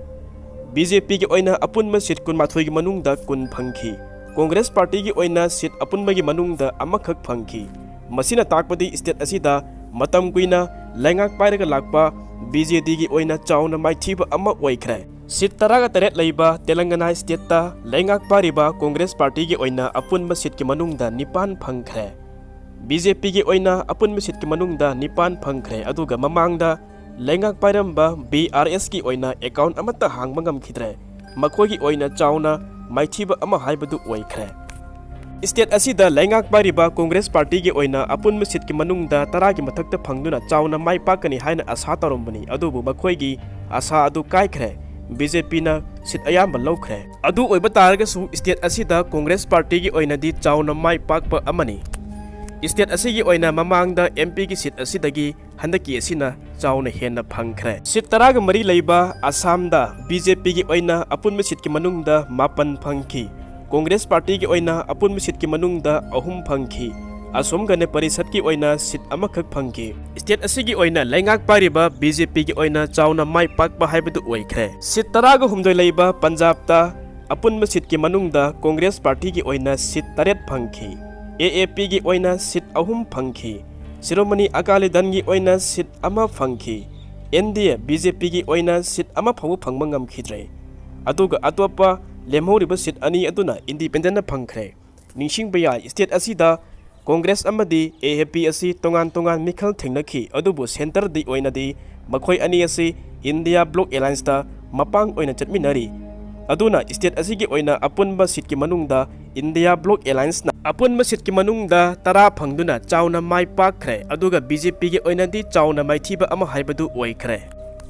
ꯕꯤ ꯖꯦ ꯄꯤꯒꯤ ꯑꯣꯏꯅ ꯑꯄꯨꯟꯕ ꯁꯤꯠ ꯀꯨꯟꯃꯥꯊꯣꯏꯒꯤ ꯃꯅꯨꯡꯗ ꯀꯨꯟ ꯐꯪꯈꯤ꯫ ꯀꯣꯡꯒ꯭ꯔꯦꯁ ꯄꯥꯔꯇꯤꯒꯤ ꯑꯣꯏꯅ ꯁꯤꯠ ꯑꯄꯨꯟꯕꯒꯤ ꯃꯅꯨꯡꯗ ꯑꯃꯈꯛ ꯐꯪꯈꯤ꯫ ꯃꯁꯤꯅ ꯇꯥꯛꯄꯗꯤ ꯁ꯭ꯇꯦꯠ ꯑꯁꯤꯗ ꯃꯇꯝ ꯀꯨꯏꯅ ꯂꯩꯉꯥꯛ ꯄꯥꯏꯔꯒ ꯂꯥꯛꯄ ꯕꯤ ꯖꯦ ꯗꯤꯒꯤ ꯑꯣꯏꯅ ꯆꯥꯎꯅ ꯃꯥꯏꯊꯤꯕ ꯑꯃ ꯑꯣꯏꯈ꯭ꯔꯦ꯫ ꯁꯤꯠ ꯇꯔꯥꯒ ꯇꯔꯦꯠ ꯂꯩꯕ ꯇꯦꯂꯪꯒꯅꯥ ꯁ꯭ꯇꯦꯠꯇ ꯂꯩꯉꯥꯛ ꯄꯥꯏꯔꯤꯕ ꯀꯣꯡꯒ꯭ꯔꯦꯁ ꯄꯥꯔꯇꯤꯒꯤ ꯑꯣꯏꯅ ꯑꯄꯨꯟꯕ ꯁꯤꯠꯀꯤ ꯃꯅꯨꯡꯗ ꯅꯤꯄꯥꯟ ꯐꯪꯈ꯭ꯔꯦ꯫ ꯕꯤ ꯖꯦ ꯄꯤꯒꯤ ꯑꯣꯏꯅ ꯑꯄꯨꯟꯕ ꯁꯤꯠꯀꯤ ꯃꯅꯨꯡꯗ ꯅꯤꯄꯥꯟ ꯐꯪꯈ꯭ꯔꯦ꯫ ꯑꯗꯨꯒ ꯃꯃꯥꯡꯗ ꯂꯩꯉꯥꯛ ꯄꯥꯏꯔꯝꯕ ꯕꯤ ꯑꯥꯔ ꯑꯦꯁꯀꯤ ꯑꯣꯏꯅ ꯑꯦꯀꯥꯎꯟ ꯑꯃꯠꯇ ꯍꯥꯡꯕ ꯉꯝꯈꯤꯗ꯭ꯔꯦ꯫ ꯃꯈꯣꯏꯒꯤ ꯑꯣꯏꯅ ꯆꯥꯎꯅ ꯃꯥꯏꯊꯤꯕ ꯑꯃ ꯍꯥꯏꯕꯗꯨ ꯑꯣꯏꯈ꯭ꯔꯦ꯫ ꯁ꯭ꯇꯦꯠ ꯑꯁꯤꯗ ꯂꯩꯉꯥꯛ ꯄꯥꯏꯔꯤꯕ ꯀꯣꯡꯒ꯭ꯔꯦꯁ ꯄꯥꯔꯇꯤꯒꯤ ꯑꯣꯏꯅ ꯑꯄꯨꯟꯕ ꯁꯤꯠꯀꯤ ꯃꯅꯨꯡꯗ ꯇꯔꯥꯒꯤ ꯃꯊꯛꯇ ꯐꯪꯗꯨꯅ ꯆꯥꯎꯅ ꯃꯥꯏ ꯄꯥꯛꯀꯅꯤ ꯍꯥꯏꯅ ꯑꯁꯥ ꯇꯧꯔꯝꯕꯅꯤ, ꯑꯗꯨꯕꯨ ꯃꯈꯣꯏꯒꯤ ꯑꯁꯥ ꯑꯗꯨ ꯀꯥꯏꯈ꯭ꯔꯦ꯫ ꯕꯤ ꯖꯦ ꯄꯤꯅ ꯁꯤꯠ ꯑꯌꯥꯝꯕ ꯂꯧꯈ꯭ꯔꯦ꯫ ꯑꯗꯨ ꯑꯣꯏꯕ ꯇꯥꯔꯒꯁꯨ ꯁ꯭ꯇꯦꯠ ꯑꯁꯤꯗ ꯀꯣꯡꯒ꯭ꯔꯦꯁ ꯄꯥꯔꯇꯤꯒꯤ ꯑꯣꯏꯅꯗꯤ ꯆꯥꯎꯅ ꯃꯥꯏ ꯄꯥꯛꯄ ꯑꯃꯅꯤ꯫ ꯁ꯭ꯇꯦꯠ ꯑꯁꯤꯒꯤ ꯑꯣꯏꯅ ꯃꯃꯥꯡꯗ ꯑꯦꯝ ꯄꯤꯒꯤ ꯁꯤꯠ ꯑꯁꯤꯗꯒꯤ ꯍꯟꯗꯛꯀꯤ ꯑꯁꯤꯅ ꯆꯥꯎꯅ ꯍꯦꯟꯅ ꯐꯪꯈ꯭ꯔꯦ꯫ ꯁꯤꯠ ꯇꯔꯥꯒ ꯃꯔꯤ ꯂꯩꯕ ꯑꯁꯥꯝꯗ ꯕꯤ ꯖꯦ ꯄꯤꯒꯤ ꯑꯣꯏꯅ ꯑꯄꯨꯟꯕ ꯁꯤꯠꯀꯤ ꯃꯅꯨꯡꯗ ꯃꯥꯄꯟ ꯐꯪꯈꯤ꯫ ꯀꯣꯡꯒ꯭ꯔꯦꯁ ꯄꯥꯔꯇꯤꯒꯤ ꯑꯣꯏꯅ ꯑꯄꯨꯟꯕ ꯁꯤꯠꯀꯤ ꯃꯅꯨꯡꯗ ꯑꯍꯨꯝ ꯐꯪꯈꯤ꯫ ꯑꯁꯣꯝ ꯒꯅ ꯄꯔꯤꯁꯠꯀꯤ ꯑꯣꯏꯅ ꯁꯤꯠ ꯑꯃꯈꯛ ꯐꯪꯈꯤ꯫ ꯁ꯭ꯇꯦꯠ ꯑꯁꯤꯒꯤ ꯑꯣꯏꯅ ꯂꯩꯉꯥꯛ ꯄꯥꯏꯔꯤꯕ ꯕꯤ ꯖꯦ ꯄꯤꯒꯤ ꯑꯣꯏꯅ ꯆꯥꯎꯅ ꯃꯥꯏ ꯄꯥꯛꯄ ꯍꯥꯏꯕꯗꯨ ꯑꯣꯏꯈ꯭ꯔꯦ꯫ ꯁꯤꯠ ꯇꯔꯥꯒ ꯍꯨꯝꯗꯣꯏ ꯂꯩꯕ ꯄꯟꯖꯥꯕꯇ ꯑꯄꯨꯟꯕ ꯁꯤꯠꯀꯤ ꯃꯅꯨꯡꯗ ꯀꯣꯡꯒ꯭ꯔꯦꯁ ꯄꯥꯔꯇꯤꯒꯤ ꯑꯣꯏꯅ ꯁꯤꯠ ꯇꯔꯦꯠ ꯐꯪꯈꯤ꯫ ꯑꯦ ꯑꯦ ꯄꯤꯒꯤ ꯑꯣꯏꯅ ꯁꯤꯠ ꯑꯍꯨꯝ ꯐꯪꯈꯤ꯫ ꯁꯤꯔꯣꯃꯅꯤ ꯑꯀꯥꯂꯤ ꯗꯟꯒꯤ ꯑꯣꯏꯅ ꯁꯤꯠ ꯑꯃ ꯐꯪꯈꯤ꯫ N D A B J ꯄꯤꯒꯤ ꯑꯣꯏꯅ ꯁꯤꯠ ꯑꯃ ꯐꯥꯎꯕ ꯐꯪꯕ ꯉꯝꯈꯤꯗ꯭ꯔꯦ꯫ ꯑꯗꯨꯒ ꯑꯇꯣꯞꯄ ꯂꯦꯝꯍꯧꯔꯤꯕ ꯁꯤꯠ ꯑꯅꯤ ꯑꯗꯨꯅ ꯏꯟꯗꯤꯄꯦꯟꯗꯦꯟꯅ ꯐꯪꯈ꯭ꯔꯦ꯫ ꯅꯤꯡꯁꯤꯡꯕ ꯌꯥꯏ, ꯁ꯭ꯇꯦꯠ ꯑꯁꯤꯗ ꯀꯣꯡꯒ꯭ꯔꯦꯁ ꯑꯃꯗꯤ ꯑꯦ ꯑꯦ ꯄꯤ ꯑꯁꯤ ꯇꯣꯉꯥꯟ ꯇꯣꯉꯥꯟ ꯃꯤꯈꯜ ꯊꯦꯡꯅꯈꯤ, ꯑꯗꯨꯕꯨ ꯁꯦꯟꯇꯔꯗꯤ ꯑꯣꯏꯅꯗꯤ ꯃꯈꯣꯏ ꯑꯅꯤ ꯑꯁꯤ ꯏꯟꯗꯤꯌꯥ ꯕ꯭ꯂꯣꯛ ꯑꯦꯂꯥꯌꯟꯁꯇ ꯃꯄꯥꯡ ꯑꯣꯏꯅ ꯆꯠꯃꯤꯟꯅꯔꯤ꯫ ꯑꯗꯨꯅ ꯁ꯭ꯇꯦꯠ ꯑꯁꯤꯒꯤ ꯑꯣꯏꯅ ꯑꯄꯨꯟꯕ ꯁꯤꯠꯀꯤ ꯃꯅꯨꯡꯗ ꯏꯟꯗꯤꯌꯥ ꯕ꯭ꯂꯣꯛ ꯑꯦꯂꯥꯌꯟꯁꯅ ꯑꯄꯨꯟꯕ ꯁꯤꯠꯀꯤ ꯃꯅꯨꯡꯗ ꯇꯔꯥ ꯐꯪꯗꯨꯅ ꯆꯥꯎꯅ ꯃꯥꯏ ꯄꯥꯛꯈ꯭ꯔꯦ, ꯑꯗꯨꯒ ꯕꯤ ꯖꯦ ꯄꯤꯒꯤ ꯑꯣꯏꯅꯗꯤ ꯆꯥꯎꯅ ꯃꯥꯏꯊꯤꯕ ꯑꯃ ꯍꯥꯏꯕꯗꯨ ꯑꯣꯏꯈ꯭ꯔꯦ꯫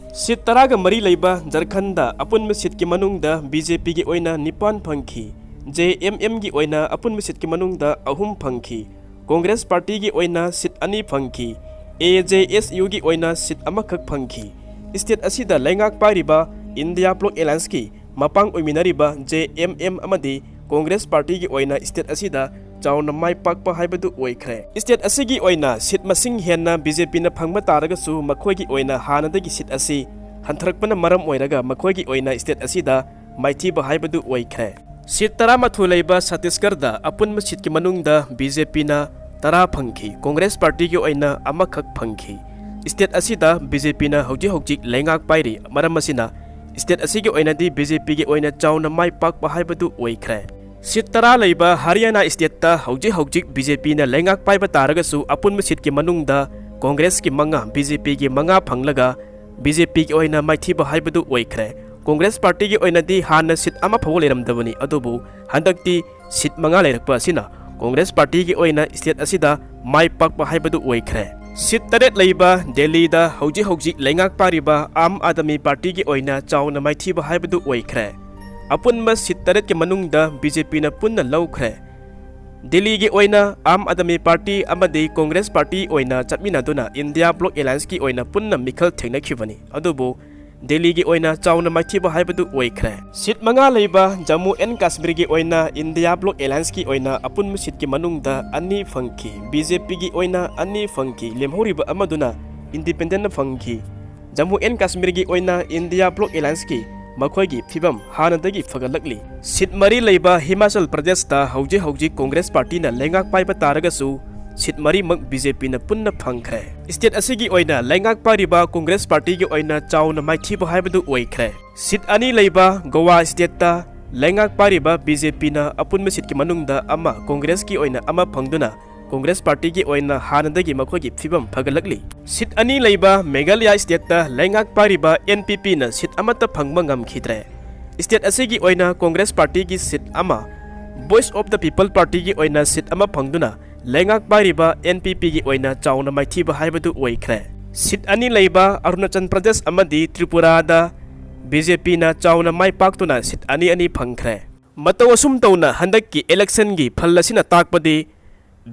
ꯁꯤꯠ ꯇꯔꯥꯒ ꯃꯔꯤ ꯂꯩꯕ ꯖꯔꯈꯟꯗ ꯑꯄꯨꯟꯕ ꯁꯤꯠꯀꯤ ꯃꯅꯨꯡꯗ ꯕꯤ ꯖꯦ ꯄꯤꯒꯤ ꯑꯣꯏꯅ ꯅꯤꯄꯥꯟ ꯐꯪꯈꯤ꯫ ꯖꯦ ꯑꯦꯝ ꯑꯦꯝꯒꯤ ꯑꯣꯏꯅ ꯑꯄꯨꯟꯕ ꯁꯤꯠꯀꯤ ꯃꯅꯨꯡꯗ ꯑꯍꯨꯝ ꯐꯪꯈꯤ꯫ ꯀꯣꯡꯒ꯭ꯔꯦꯁ ꯄꯥꯔꯇꯤꯒꯤ ꯑꯣꯏꯅ ꯁꯤꯠ ꯑꯅꯤ ꯐꯪꯈꯤ꯫ ꯑꯦ ꯖꯦ ꯑꯦꯁ ꯌꯨꯒꯤ ꯑꯣꯏꯅ ꯁꯤꯠ ꯑꯃꯈꯛ ꯐꯪꯈꯤ꯫ ꯁ꯭ꯇꯦꯠ ꯑꯁꯤꯗ ꯂꯩꯉꯥꯛ ꯄꯥꯏꯔꯤꯕ ꯏꯟꯗꯤꯌꯥ ꯕ꯭ꯂꯣꯛ ꯑꯦꯂꯥꯌꯟꯁꯀꯤ ꯃꯄꯥꯡ ꯑꯣꯏꯃꯤꯟꯅꯔꯤꯕ ꯖꯦ ꯑꯦꯝ ꯑꯦꯝ ꯑꯃꯗꯤ ꯀꯣꯡꯒ꯭ꯔꯦꯁ ꯄꯥꯔꯇꯤꯒꯤ ꯑꯣꯏꯅ ꯁ꯭ꯇꯦꯠ ꯑꯁꯤꯗ ꯆꯥꯎꯅ ꯃꯥꯏ ꯄꯥꯛꯄ ꯍꯥꯏꯕꯗꯨ ꯑꯣꯏꯈ꯭ꯔꯦ꯫ ꯁ꯭ꯇꯦꯠ ꯑꯁꯤꯒꯤ ꯑꯣꯏꯅ ꯁꯤꯠ ꯃꯁꯤꯡ ꯍꯦꯟꯅ ꯕꯤ ꯖꯦ ꯄꯤꯅ ꯐꯪꯕ ꯇꯥꯔꯒꯁꯨ, ꯃꯈꯣꯏꯒꯤ ꯑꯣꯏꯅ ꯍꯥꯟꯅꯗꯒꯤ ꯁꯤꯠ ꯑꯁꯤ ꯍꯟꯊꯔꯛꯄꯅ ꯃꯔꯝ ꯑꯣꯏꯔꯒ ꯃꯈꯣꯏꯒꯤ ꯑꯣꯏꯅ ꯁ꯭ꯇꯦꯠ ꯑꯁꯤꯗ ꯃꯥꯏꯊꯤꯕ ꯍꯥꯏꯕꯗꯨ ꯑꯣꯏꯈ꯭ꯔꯦ꯫ ꯁꯤꯠ ꯇꯔꯥꯃꯥꯊꯣꯏ ꯂꯩꯕ ꯁꯠꯇꯤꯁꯒꯔꯗ ꯑꯄꯨꯟꯕ ꯁꯤꯠꯀꯤ ꯃꯅꯨꯡꯗ ꯕꯤ ꯖꯦ ꯄꯤꯅ ꯇꯔꯥ ꯐꯪꯈꯤ, ꯀꯣꯡꯒ꯭ꯔꯦꯁ ꯄꯥꯔꯇꯤꯒꯤ ꯑꯣꯏꯅ ꯑꯃꯈꯛ ꯐꯪꯈꯤ꯫ ꯁ꯭ꯇꯦꯠ ꯑꯁꯤꯗ ꯕꯤ ꯖꯦ ꯄꯤꯅ ꯍꯧꯖꯤꯛ ꯍꯧꯖꯤꯛ ꯂꯩꯉꯥꯛ ꯄꯥꯏꯔꯤ꯫ ꯃꯔꯝ ꯑꯁꯤꯅ, ꯁ꯭ꯇꯦꯠ ꯑꯁꯤꯒꯤ ꯑꯣꯏꯅꯗꯤ ꯕꯤ ꯖꯦ ꯄꯤꯒꯤ ꯑꯣꯏꯅ ꯆꯥꯎꯅ ꯃꯥꯏ ꯄꯥꯛꯄ ꯍꯥꯏꯕꯗꯨ ꯑꯣꯏꯈ꯭ꯔꯦ꯫ ꯁꯤꯠ ꯇꯔꯥ ꯂꯩꯕ ꯍꯔꯤꯌꯥꯅꯥ ꯁ꯭ꯇꯦꯠꯇ ꯍꯧꯖꯤꯛ ꯍꯧꯖꯤꯛ ꯕꯤ ꯖꯦ ꯄꯤꯅ ꯂꯩꯉꯥꯛ ꯄꯥꯏꯕ ꯇꯥꯔꯒꯁꯨ, ꯑꯄꯨꯟꯕ ꯁꯤꯠꯀꯤ ꯃꯅꯨꯡꯗ ꯀꯣꯡꯒ꯭ꯔꯦꯁꯀꯤ ꯃꯉꯥ, ꯕꯤ ꯖꯦ ꯄꯤꯒꯤ ꯃꯉꯥ ꯐꯪꯂꯒ ꯕꯤ ꯖꯦ ꯄꯤꯒꯤ ꯑꯣꯏꯅ ꯃꯥꯏꯊꯤꯕ ꯍꯥꯏꯕꯗꯨ ꯑꯣꯏꯈ꯭ꯔꯦ꯫ ꯀꯣꯡꯒ꯭ꯔꯦꯁ ꯄꯥꯔꯇꯤꯒꯤ ꯑꯣꯏꯅꯗꯤ ꯍꯥꯟꯅ ꯁꯤꯠ ꯑꯃ ꯐꯥꯎꯕ ꯂꯩꯔꯝꯗꯕꯅꯤ, ꯑꯗꯨꯕꯨ ꯍꯟꯗꯛꯇꯤ ꯁꯤꯠ ꯃꯉꯥ ꯂꯩꯔꯛꯄ ꯑꯁꯤꯅ ꯀꯣꯡꯒ꯭ꯔꯦꯁ ꯄꯥꯔꯇꯤꯒꯤ ꯑꯣꯏꯅ ꯁ꯭ꯇꯦꯠ ꯑꯁꯤꯗ ꯃꯥꯏ ꯄꯥꯛꯄ ꯍꯥꯏꯕꯗꯨ ꯑꯣꯏꯈ꯭ꯔꯦ꯫ ꯁꯤꯠ ꯇꯔꯦꯠ ꯂꯩꯕ ꯗꯦꯜꯂꯤꯗ ꯍꯧꯖꯤꯛ ꯍꯧꯖꯤꯛ ꯂꯩꯉꯥꯛ ꯄꯥꯏꯔꯤꯕ ꯑꯥꯝ ꯑꯥꯗꯃꯤ ꯄꯥꯔꯇꯤꯒꯤ ꯑꯣꯏꯅ ꯆꯥꯎꯅ ꯃꯥꯏꯊꯤꯕ ꯍꯥꯏꯕꯗꯨ ꯑꯣꯏꯈ꯭ꯔꯦ꯫ ꯑꯄꯨꯟꯕ ꯁꯤꯠ ꯇꯔꯦꯠꯀꯤ ꯃꯅꯨꯡꯗ ꯕꯤ ꯖꯦ ꯄꯤꯅ ꯄꯨꯟꯅ ꯂꯧꯈ꯭ꯔꯦ꯫ ꯗꯦꯜꯂꯤꯒꯤ ꯑꯣꯏꯅ ꯑꯥꯝ ꯑꯥꯗꯃꯤ ꯄꯥꯔꯇꯤ ꯑꯃꯗꯤ ꯀꯣꯡꯒ꯭ꯔꯦꯁ ꯄꯥꯔꯇꯤ ꯑꯣꯏꯅ ꯆꯠꯃꯤꯟꯅꯗꯨꯅ ꯏꯟꯗꯤꯌꯥ ꯕ꯭ꯂꯣꯛ ꯑꯦꯂꯥꯌꯟꯁꯀꯤ ꯑꯣꯏꯅ ꯄꯨꯟꯅ ꯃꯤꯈꯜ ꯊꯦꯡꯅꯈꯤꯕꯅꯤ꯫ ꯑꯗꯨꯕꯨ ꯗꯦꯜꯂꯤꯒꯤ ꯑꯣꯏꯅ ꯆꯥꯎꯅ ꯃꯥꯏꯊꯤꯕ ꯍꯥꯏꯕꯗꯨ ꯑꯣꯏꯈ꯭ꯔꯦ꯫ ꯁꯤꯠ ꯃꯉꯥ ꯂꯩꯕ ꯖꯝꯃꯨ ꯑꯦꯟ ꯀꯥꯁꯃꯤꯔꯒꯤ ꯑꯣꯏꯅ ꯏꯟꯗꯤꯌꯥ ꯕ꯭ꯂꯣꯛ ꯑꯦꯂꯥꯌꯟꯁꯀꯤ ꯑꯣꯏꯅ ꯑꯄꯨꯟꯕ ꯁꯤꯠꯀꯤ ꯃꯅꯨꯡꯗ ꯑꯅꯤ ꯐꯪꯈꯤ, ꯕꯤ ꯖꯦ ꯄꯤꯒꯤ ꯑꯣꯏꯅ ꯑꯅꯤ ꯐꯪꯈꯤ, ꯂꯦꯝꯍꯧꯔꯤꯕ ꯑꯃꯗꯨꯅ ꯏꯟꯗꯤꯄꯦꯟꯗꯦꯟꯠꯅ ꯐꯪꯈꯤ꯫ ꯖꯝꯃꯨ ꯑꯦꯟ ꯀꯥꯁꯃꯤꯔꯒꯤ ꯑꯣꯏꯅ ꯏꯟꯗꯤꯌꯥ ꯕ꯭ꯂꯣꯛ ꯑꯦꯂꯥꯌꯟꯁꯀꯤ ꯃꯈꯣꯏꯒꯤ ꯐꯤꯕꯝ ꯍꯥꯟꯅꯗꯒꯤ ꯐꯒꯠꯂꯛꯂꯤ꯫ ꯁꯤꯠ ꯃꯔꯤ ꯂꯩꯕ ꯍꯤꯃꯥꯆꯜ ꯄ꯭ꯔꯗꯦꯁꯇ ꯍꯧꯖꯤꯛ ꯍꯧꯖꯤꯛ ꯀꯣꯡꯒ꯭ꯔꯦꯁ ꯄꯥꯔꯇꯤꯅ ꯂꯩꯉꯥꯛ ꯄꯥꯏꯕ ꯇꯥꯔꯒꯁꯨ, ꯁꯤꯠ ꯃꯔꯤꯃꯛ ꯕꯤ ꯖꯦ ꯄꯤꯅ ꯄꯨꯟꯅ ꯐꯪꯈ꯭ꯔꯦ꯫ ꯁ꯭ꯇꯦꯠ ꯑꯁꯤꯒꯤ ꯑꯣꯏꯅ ꯂꯩꯉꯥꯛ ꯄꯥꯏꯔꯤꯕ ꯀꯣꯡꯒ꯭ꯔꯦꯁ ꯄꯥꯔꯇꯤꯒꯤ ꯑꯣꯏꯅ ꯆꯥꯎꯅ ꯃꯥꯏꯊꯤꯕ ꯍꯥꯏꯕꯗꯨ ꯑꯣꯏꯈ꯭ꯔꯦ꯫ ꯁꯤꯠ ꯑꯅꯤ ꯂꯩꯕ ꯒꯣꯋꯥ ꯁ꯭ꯇꯦꯠꯇ ꯂꯩꯉꯥꯛ ꯄꯥꯏꯔꯤꯕ ꯕꯤ ꯖꯦ ꯄꯤꯅ ꯑꯄꯨꯟꯕ ꯁꯤꯠꯀꯤ ꯃꯅꯨꯡꯗ ꯑꯃ, ꯀꯣꯡꯒ꯭ꯔꯦꯁꯀꯤ ꯑꯣꯏꯅ ꯑꯃ ꯐꯪꯗꯨꯅ ꯀꯣꯡꯒ꯭ꯔꯦꯁ ꯄꯥꯔꯇꯤꯒꯤ ꯑꯣꯏꯅ ꯍꯥꯟꯅꯗꯒꯤ ꯃꯈꯣꯏꯒꯤ ꯐꯤꯕꯝ ꯐꯒꯠꯂꯛꯂꯤ꯫ ꯁꯤꯠ ꯑꯅꯤ ꯂꯩꯕ ꯃꯦꯘꯥꯂꯌꯥ ꯁ꯭ꯇꯦꯠꯇ ꯂꯩꯉꯥꯛ ꯄꯥꯏꯔꯤꯕ ꯑꯦꯟ ꯄꯤ ꯄꯤꯅ ꯁꯤꯠ ꯑꯃꯠꯇ ꯐꯪꯕ ꯉꯝꯈꯤꯗ꯭ꯔꯦ꯫ ꯁ꯭ꯇꯦꯠ ꯑꯁꯤꯒꯤ ꯑꯣꯏꯅ ꯀꯣꯡꯒ꯭ꯔꯦꯁ ꯄꯥꯔꯇꯤꯒꯤ ꯁꯤꯠ ꯑꯃ, ꯚꯣꯏꯁ ꯑꯣꯐ ꯗ ꯄꯤꯄꯜ ꯄꯥꯔꯇꯤꯒꯤ ꯑꯣꯏꯅ ꯁꯤꯠ ꯑꯃ ꯐꯪꯗꯨꯅ ꯂꯩꯉꯥꯛ ꯄꯥꯏꯔꯤꯕ ꯑꯦꯟ ꯄꯤ ꯄꯤꯒꯤ ꯑꯣꯏꯅ ꯆꯥꯎꯅ ꯃꯥꯏꯊꯤꯕ ꯍꯥꯏꯕꯗꯨ ꯑꯣꯏꯈ꯭ꯔꯦ꯫ ꯁꯤꯠ ꯑꯅꯤ ꯂꯩꯕ ꯑꯔꯨꯅꯥꯆꯜ ꯄ꯭ꯔꯗꯦꯁ ꯑꯃꯗꯤ ꯇ꯭ꯔꯤꯄꯨꯔꯥꯗ ꯕꯤ ꯖꯦ ꯄꯤꯅ ꯆꯥꯎꯅ ꯃꯥꯏ ꯄꯥꯛꯇꯨꯅ ꯁꯤꯠ ꯑꯅꯤ ꯑꯅꯤ ꯐꯪꯈ꯭ꯔꯦ꯫ ꯃꯇꯧ ꯑꯁꯨꯝ ꯇꯧꯅ ꯍꯟꯗꯛꯀꯤ election ꯒꯤ ꯐꯜ ꯑꯁꯤꯅ ꯇꯥꯛꯄꯗꯤ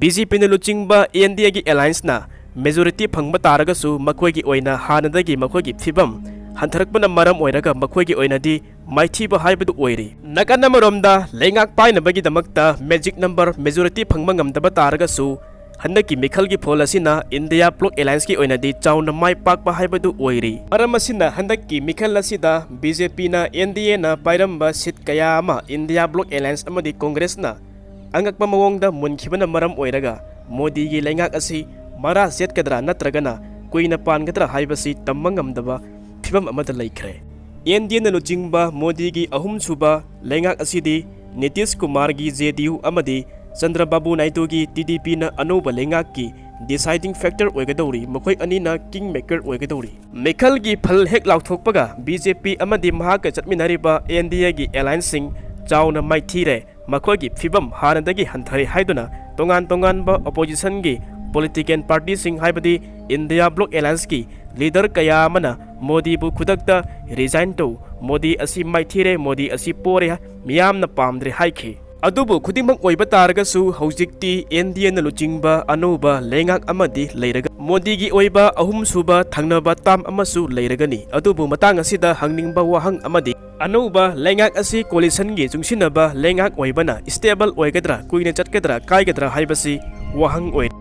ꯕꯤ ꯖꯦ ꯄꯤꯅ ꯂꯨꯆꯤꯡꯕ ꯑꯦꯟ ꯗꯤ ꯑꯦꯒꯤ alliance ꯅ majority ꯐꯪꯕ ꯇꯥꯔꯒꯁꯨ ꯃꯈꯣꯏꯒꯤ ꯑꯣꯏꯅ ꯍꯥꯟꯅꯗꯒꯤ ꯃꯈꯣꯏꯒꯤ ꯐꯤꯕꯝ ꯍꯟꯊꯔꯛꯄꯅ ꯃꯔꯝ ꯑꯣꯏꯔꯒ ꯃꯈꯣꯏꯒꯤ ꯑꯣꯏꯅꯗꯤ ꯃꯥꯏꯊꯤꯕ ꯍꯥꯏꯕꯗꯨ ꯑꯣꯏꯔꯤ꯫ ꯅꯥꯀꯟ ꯑꯃꯔꯣꯝꯗ ꯂꯩꯉꯥꯛ ꯄꯥꯏꯅꯕꯒꯤꯗꯃꯛꯇ magic number majority ꯐꯪꯕ ꯉꯝꯗꯕ ꯇꯥꯔꯒꯁꯨ ꯍꯟꯗꯛꯀꯤ ꯃꯤꯈꯜꯒꯤ ꯐꯣꯜ ꯑꯁꯤꯅ ꯏꯟꯗꯤꯌꯥ ꯕ꯭ꯂꯣꯛ alliance ꯀꯤ ꯑꯣꯏꯅꯗꯤ ꯆꯥꯎꯅ ꯃꯥꯏ ꯄꯥꯛꯄ ꯍꯥꯏꯕꯗꯨ ꯑꯣꯏꯔꯤ꯫ ꯃꯔꯝ ꯑꯁꯤꯅ ꯍꯟꯗꯛꯀꯤ ꯃꯤꯈꯜ ꯑꯁꯤꯗ ꯕꯤ ꯖꯦ ꯄꯤꯅ ꯑꯦꯟ ꯗꯤ ꯑꯦꯅ ꯄꯥꯏꯔꯝꯕ seat ꯀꯌꯥ ꯑꯃ ꯏꯟꯗꯤꯌꯥ ꯕ꯭ꯂꯣꯛ alliance ꯑꯃꯗꯤ ꯀꯣꯡꯒ꯭ꯔꯦꯁꯅ ꯑꯉꯛꯄ ꯃꯑꯣꯡꯗ ꯃꯨꯟꯈꯤꯕꯅ ꯃꯔꯝ ꯑꯣꯏꯔꯒ ꯃꯣꯗꯤꯒꯤ ꯂꯩꯉꯥꯛ ꯑꯁꯤ ꯃꯔꯥ ꯆꯦꯠꯀꯗ꯭ꯔꯥ ꯅꯠꯇ꯭ꯔꯒꯅ ꯀꯨꯏꯅ ꯄꯥꯟꯒꯗ꯭ꯔꯥ ꯍꯥꯏꯕꯁꯤ ꯇꯝꯕ ꯉꯝꯗꯕ ꯐꯤꯕꯝ ꯑꯃꯗ ꯂꯩꯈ꯭ꯔꯦ꯫ ꯑꯦꯟ ꯗꯤ ꯑꯦꯅ ꯂꯨꯆꯤꯡꯕ ꯃꯣꯗꯤꯒꯤ ꯑꯍꯨꯝꯁꯨꯕ ꯂꯩꯉꯥꯛ ꯑꯁꯤꯗꯤ ꯅꯤꯇꯤꯁ ꯀꯨꯃꯥꯔꯒꯤ ꯖꯦ ꯗꯤ ꯌꯨ ꯑꯃꯗꯤ ꯆꯟꯗ꯭ꯔꯕꯥꯕꯨ ꯅꯥꯏꯗꯨꯒꯤ ꯇꯤ ꯗꯤ ꯄꯤꯅ ꯑꯅꯧꯕ ꯂꯩꯉꯥꯛꯀꯤ deciding factor ꯑꯣꯏꯒꯗꯧꯔꯤ꯫ ꯃꯈꯣꯏ ꯑꯅꯤꯅ king maker ꯑꯣꯏꯒꯗꯧꯔꯤ꯫ ꯃꯤꯈꯜꯒꯤ ꯐꯜ ꯍꯦꯛ ꯂꯥꯎꯊꯣꯛꯄꯒ ꯕꯤ ꯖꯦ ꯄꯤ ꯑꯃꯗꯤ ꯃꯍꯥꯛꯀ ꯆꯠꯃꯤꯟꯅꯔꯤꯕ ꯑꯦꯟ ꯗꯤ ꯑꯦꯒꯤ alliance ꯁꯤꯡ ꯆꯥꯎꯅ ꯃꯥꯏꯊꯤꯔꯦ꯫ ꯃꯈꯣꯏꯒꯤ ꯐꯤꯕꯝ ꯍꯥꯟꯅꯗꯒꯤ ꯍꯟꯊꯔꯦ ꯍꯥꯏꯗꯨꯅ ꯇꯣꯉꯥꯟ ꯇꯣꯉꯥꯟꯕ opposition ꯒꯤ political party ꯁꯤꯡ ꯍꯥꯏꯕꯗꯤ ꯏꯟꯗꯤꯌꯥ ꯕ꯭ꯂꯣꯛ alliance ꯀꯤ leader ꯀꯌꯥ ꯑꯃꯅ ꯃꯣꯗꯤꯕꯨ ꯈꯨꯗꯛꯇ resign ꯇꯧ, ꯃꯣꯗꯤ ꯑꯁꯤ ꯃꯥꯏꯊꯤꯔꯦ, ꯃꯣꯗꯤ ꯑꯁꯤ ꯄꯣꯔꯦ, ꯃꯤꯌꯥꯝꯅ ꯄꯥꯝꯗ꯭ꯔꯦ ꯍꯥꯏꯈꯤ꯫ ꯑꯗꯨꯕꯨ ꯈꯨꯗꯤꯡꯃꯛ ꯑꯣꯏꯕ ꯇꯥꯔꯒꯁꯨ ꯍꯧꯖꯤꯛꯇꯤ ꯑꯦꯟ ꯗꯤ ꯑꯦꯅ ꯂꯨꯆꯤꯡꯕ ꯑꯅꯧꯕ ꯂꯩꯉꯥꯛ ꯑꯃꯗꯤ ꯂꯩꯔꯒ ꯃꯣꯗꯤꯒꯤ ꯑꯣꯏꯕ ꯑꯍꯨꯝꯁꯨꯕ ꯊꯪꯅꯕ term ꯑꯃꯁꯨ ꯂꯩꯔꯒꯅꯤ꯫ ꯑꯗꯨꯕꯨ ꯃꯇꯥꯡ ꯑꯁꯤꯗ ꯍꯪꯅꯤꯡꯕ ꯋꯥꯍꯪ ꯑꯃꯗꯤ ꯑꯅꯧꯕ ꯂꯩꯉꯥꯛ ꯑꯁꯤ coalition ꯒꯤ ꯆꯨꯡꯁꯤꯟꯅꯕ ꯂꯩꯉꯥꯛ ꯑꯣꯏꯕꯅ stable ꯑꯣꯏꯒꯗ꯭ꯔꯥ, ꯀꯨꯏꯅ ꯆꯠꯀꯗ꯭ꯔꯥ, ꯀꯥꯏꯒꯗ꯭ꯔꯥ ꯍꯥꯏꯕꯁꯤ ꯋꯥꯍꯪ ꯑꯣꯏꯔꯤ꯫